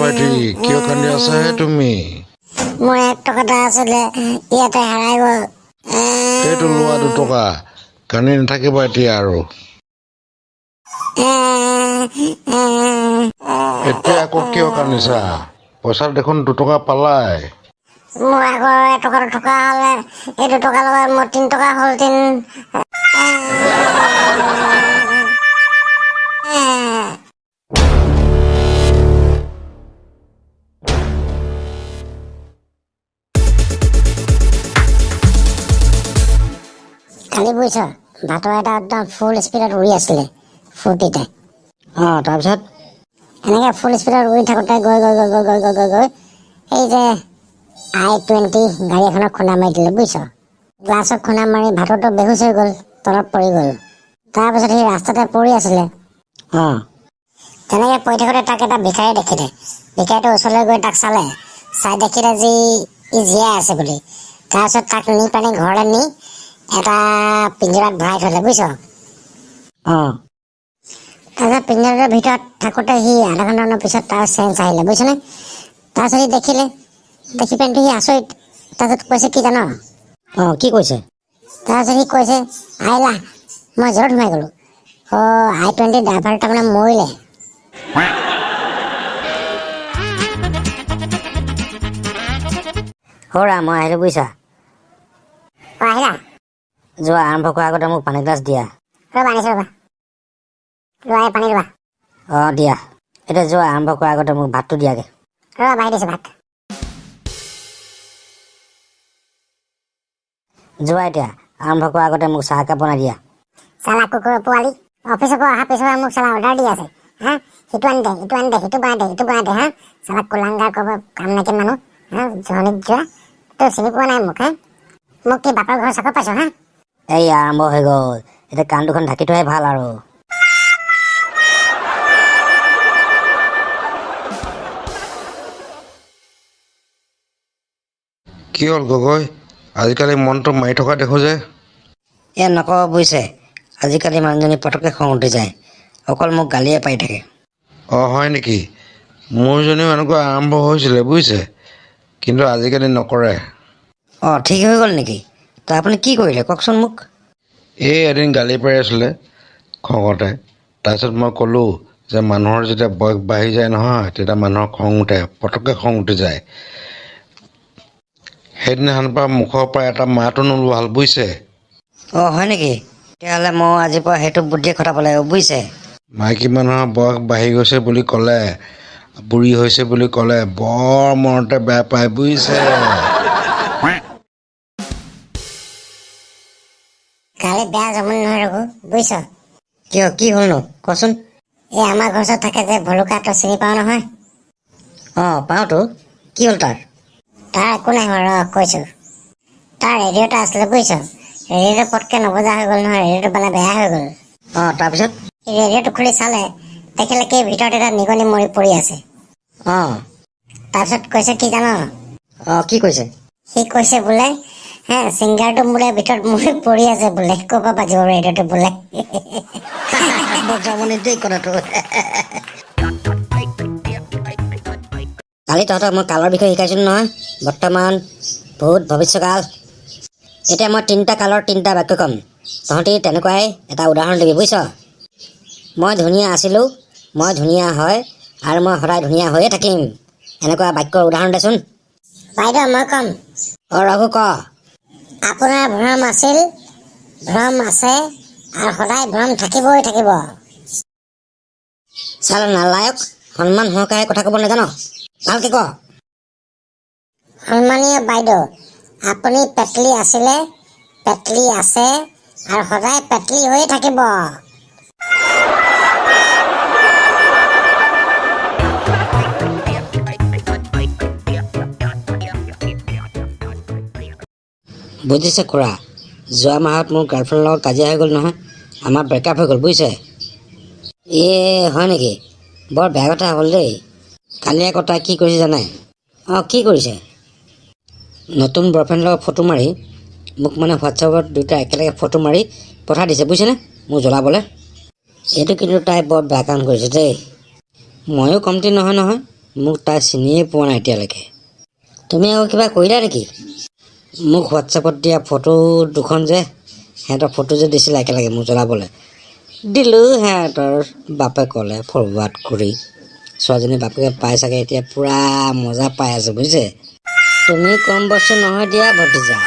ভাইটি, কিয় কান্দি আছাহে তুমি? মোৰ 1 টকা এটা আছিলে, ইয়াতে হেৰাই গ'ল। এইটো লোৱা 2 টকা, কান্দি নাথাকিবা এতিয়া আৰু। এতিয়া আকৌ কিয় কান্দিছা? পইচা দেখোন 2 টকা পালাই। মোৰ আগৰ 1 টকা 2 টকা হ'লে এই 2 টকা লগত মোৰ 3 টকা হ'লহেঁতেন। কালি বুজিছ, ভাটৌ এটা একদম ফুল স্পীডত উৰি আছিলে ফূৰ্তিতে। অঁ, তাৰপিছত? এনেকৈ ফুল স্পীডত উৰি থাকোঁতে গৈ গৈ গৈ গৈ গৈ গৈ গৈ গৈ এই যে আই 20 গাড়ী এখনক খুন্দা মাৰি দিলে, বুজিছ। গ্লাছত খুন্দা মাৰি ভাটৌটো বেহুচ হৈ গ'ল, তলত পৰি গ'ল। তাৰপিছত সি ৰাস্তাতে পৰি আছিলে। তেনেকৈ পৰি থাকোঁতে তাক এটা ভিখাৰী দেখিলে। ভিখাৰীটোৰ ওচৰলৈ গৈ তাক চালে, চাই দেখিলে যে ই জীয়াই আছে বুলি। তাৰপিছত তাক নি পানি ঘৰলৈ নি এটা পিঞ্জৰাত ভৰাই থ'লে, বুজিছ। তাৰপিছত পিঞ্জৰাটোৰ ভিতৰত থাকোঁতে সি আধা ঘণ্টামানৰ পিছত তাৰ চেঞ্চ আহিলে, বুজিছনে। তাৰপিছত সি দেখিলে, দেখি পেলাই সি আচৰিত। তাৰপিছত কৈছে কি জান? অঁ, কি কৈছে? তাৰপিছত সি কৈছে, আইলা, মই জেলত সোমাই গ'লোঁ। অ' আই 20 ড্ৰাইভাৰ তাৰমানে মৰিলে। হৌৰা, মই আহিলোঁ বুজিছা। অ', আহিলা? যোৱা আৰম্ভ কৰাৰ আগতে মোক পানী গ্লাছ দিয়া। ৰ'বা, আনিছোঁ ৰ'বা। লোৱা, এই পানী লোৱা। অঁ, দিয়া। এতিয়া যোৱা আৰম্ভ কৰাৰ আগতে মোক ভাতটো দিয়াগে। ৰ'বা, বাঢ়ি দিছোঁ ভাত। যোৱা, এতিয়া আৰম্ভ কৰাৰ আগতে মোক চাহ একাপ বনাই দিয়া। চালা কুকুৰৰ পোৱালি, অফিচৰ পৰা অহাৰ পিছৰ মোক চালা অৰ্ডাৰ দি আছে। হা, সিটো আনি দে, ইটো আনি দে, সিটো বনাই দে, ইটো বনাই দে। হা, চালা কুলাংগাৰ, ক'ব কাম নাইকিয়া মানুহ। হা, জহনিত যোৱা, তই চিনি পোৱা নাই মোক? হা, মোক কি বাপৰ ঘৰ চাকৰ পাইছ? হা? এই আৰম্ভ হৈ গ'ল। এতিয়া কাণ দুখন ঢাকি থোৱাই ভাল আৰু। কি হ'ল গগৈ, আজিকালি মনটো মাৰি থকা দেখোঁ যে? এ নক'ব বুজিছে, আজিকালি মানুহজনী পটককৈ খং উঠি যায়, অকল মোক গালিয়ে পাৰি থাকে। অঁ, হয় নেকি? মোৰজনীও এনেকুৱা আৰম্ভ হৈছিলে বুজিছে, কিন্তু আজিকালি নকৰে। অঁ, ঠিক হৈ গ'ল নেকি? ত আপুনি কি কৰিলে কওকচোন মোক। এই এদিন গালি পাৰি আছিলে খঙতে। তাৰপিছত মই ক'লোঁ যে মানুহৰ যেতিয়া বয়স বাঢ়ি যায় নহয়, তেতিয়া মানুহৰ খং উঠে, পটককৈ খং উঠি যায়। সেইদিনাখনৰ পৰা মুখৰ পৰা এটা মাতো নোলোৱা হ'ল, বুজিছে। অঁ, হয় নেকি? তেতিয়াহ'লে মই আজিৰ পৰা সেইটো বুদ্ধিয়ে খটাব লাগিব, বুজিছে। মাইকী মানুহৰ বয়স বাঢ়ি গৈছে বুলি ক'লে, বুঢ়ী হৈছে বুলি ক'লে বৰ মনতে বেয়া পায়, বুজিছে। কালি বেয়া জমনি নহয় ৰঘু, বুজিছ। কিয়, কি হ'লনো কচোন? এই আমাৰ ঘৰ ওচৰত থাকে যে ভলুকা, তই চিনি পাৱ নহয়? অঁ, পাওঁতো। কি হ'ল তাৰ? তাৰ একো নাই হোৱা, ৰ কৈছোঁ। তাৰ ৰেডিঅ' এটা আছিলে, বুজিছ। ৰেডিঅ'টো পটকৈ নবজা হৈ গ'ল নহয়, ৰেডিঅ'টো মানে বেয়া হৈ গ'ল। অঁ, তাৰপিছত? সি ৰেডিঅ'টো খুলি চালে, দেখিলে কি ভিতৰত এটা নিগনি মৰি পৰি আছে। তাৰপিছত কৈছে কি জান? অঁ, কি কৈছে? সি কৈছে বোলে, হে ছিংগাৰটো বোলে ভিতৰত মৰি পৰি আছে বোলে, ক'ৰ পৰা বাজিব ৰেডিঅ'টো বোলে। বৰ জমনি দেই কথাটো। কালি তহঁতক মই কালৰ বিষয়ে শিকাইছিলোঁ নহয়, বৰ্তমান, ভূত, ভৱিষ্যকাল। এতিয়া মই তিনিটা কালৰ তিনিটা বাক্য ক'ম, তহঁতি তেনেকুৱাই এটা উদাহৰণ দিবি, বুজিছ। মই ধুনীয়া আছিলোঁ, মই ধুনীয়া হয় আৰু মই সদায় ধুনীয়া হৈয়ে থাকিম। এনেকুৱা বাক্যৰ উদাহৰণ দেচোন। বাইদেউ, মই ক'ম। অঁ ৰঘু, ক। আপোনাৰ ভ্ৰম আছিল, ভ্ৰম আছে আৰু সদায় ভ্ৰম থাকিবই থাকিব। চালা নালায়ক, সন্মান সহকাৰে কথা ক'ব নাজান? ভালকে ক। সন্মানীয় বাইদেউ, আপুনি পেটলি আছিলে, পেটলি আছে আৰু সদায় পেটলি হৈয়ে থাকিব। বুজিছে খুৰা, যোৱা মাহত মোৰ গাৰ্লফ্ৰেণ্ডৰ লগত কাজিয়া হৈ গ'ল নহয়, আমাৰ ব্ৰেকআপ হৈ গ'ল, বুজিছে। এ হয় নেকি? বৰ বেয়া কথা হ'ল দেই। কালি আকৌ তাই কি কৰিছে জানে? অঁ, কি কৰিছে? নতুন বয়ফ্ৰেণ্ডৰ লগত ফটো মাৰি মোক মানে হোৱাটছএপত দুয়োটা একেলগে ফটো মাৰি পঠাই দিছে, বুজিছেনে, মোক জ্বলাবলৈ। এইটো কিন্তু তাই বৰ বেয়া কাম কৰিছে দেই। ময়ো কমটি নহয় নহয়, মোক তাই চিনিয়ে পোৱা নাই এতিয়ালৈকে। তুমি আকৌ কিবা কৰিলা নেকি? মোক হোৱাটছএপত দিয়া ফটো দুখন যে, সিহঁতৰ ফটো যে দিছিলে একেলগে মোক জ্বলাবলৈ দিলোঁ, সিহঁতৰ বাপেকলে ফৰৱাৰ্ড কৰি। ছোৱালীজনী বাপেকে পাই চাগে এতিয়া পূৰা মজা পাই আছে, বুজিছে? তুমি কম বস্তু নহয় দিয়া ভতিজা।